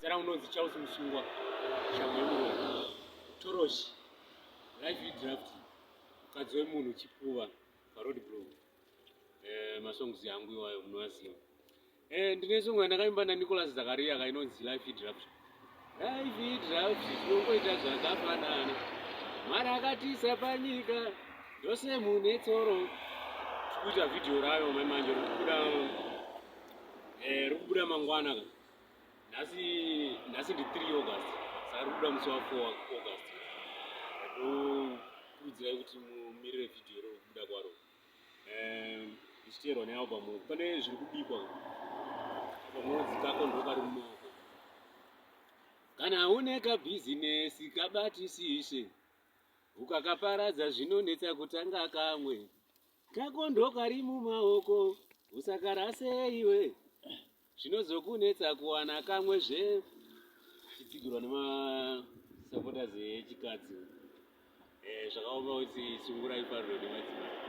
Zita rangu ndonzi Charles Musungwa, Shamhu yemuromo. Toroshi, Life Draft, mukadzi wemunhu Chipuva, paroad block. Eh, masongs yangu iwayo munoaziva. Eh, ndine song yandakaimba naNicholas Zakaria ka inonzi Life Draft. Life Draft tinongoita zvakafanana. Mwari akatiisa panyika ndose mune tsoro. Tikuita video rayo mai manje rikubuda eh, rikubuda mangwana ka. Nhasi nhasi ndi 3 August saka rikubuda musi wa 4 August. Ndokurudzirai kuti mumirire video iro kubuda kwaro. Ichiteerwa nealbum pane zviri kubikwa album inonzi kako ndokari mumaoko. Kana une kabhizinesi kabatisise ukakaparadza zvinonetsa kutanga kamwe kako ndokari mumaoko usakarase iwe zvinozokunetsa kuwana kamwe zve chitsigirwa nemasupporters echikadzi eh, zvakaoma kuti sungura ifarirwe nemadzimai.